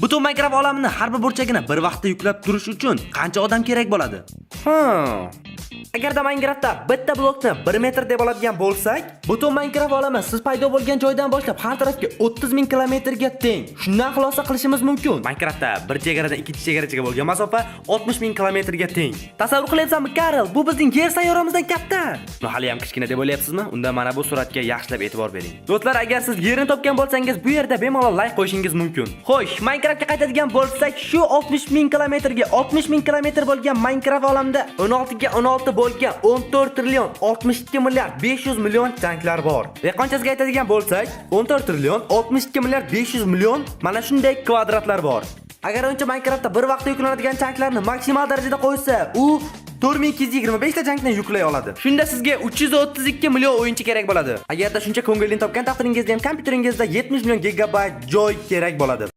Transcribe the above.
Butun Minecraft olamini har bir burchagini bir vaqtda yuklab turish uchun qancha odam kerak bo'ladi? Agarda Minecraftda bitta blokni 1 metr deb oladigan bo'lsak, butun Minecraft olami siz paydo bo'lgan joydan boshlab har tarafga 30 ming kilometrga teng. Shundan xulosa qilishimiz mumkin. Minecraftda bir chegaradan ikkinchi chegaragacha bo'lgan masofa 60 ming kilometrga teng. Tasavvur qilyapsanmi, Karl? Bu bizning Yer sayyoramizdan katta. Buni hali ham kichkina deb o'ylayapsizmi? Unda mana bu suratga yaxshilab e'tibor bering. Do'stlar, agar siz Yerni topgan bo'lsangiz, bu yerda bemalol like qo'yishingiz mumkin. Xo'sh, Minecraftga qaytadigan bo'lsak, shu 60 ming kilometrga 60 ming kilometr bo'lgan Minecraft olamida 16 ga 16 bo'lgan 14 trillion 62 milliard 500 million tanklar bor. Dehqonchasiga aytadigan bo'lsak, 14 trillion 62 milliard 500 million mana shunday kvadratlar bor. Agar o'yinchi Minecraftda bir vaqtda yuklanadigan chunklarni maksimal darajada qo'ysa, u 4225 ta chunkni yuklay oladi. Shunda sizga 332 million o'yinchi kerak bo'ladi. Agarda shuncha ko'ngilni topgan taqdiringizda ham kompyuteringizda 70 million gigabayt joy kerak bo'ladi.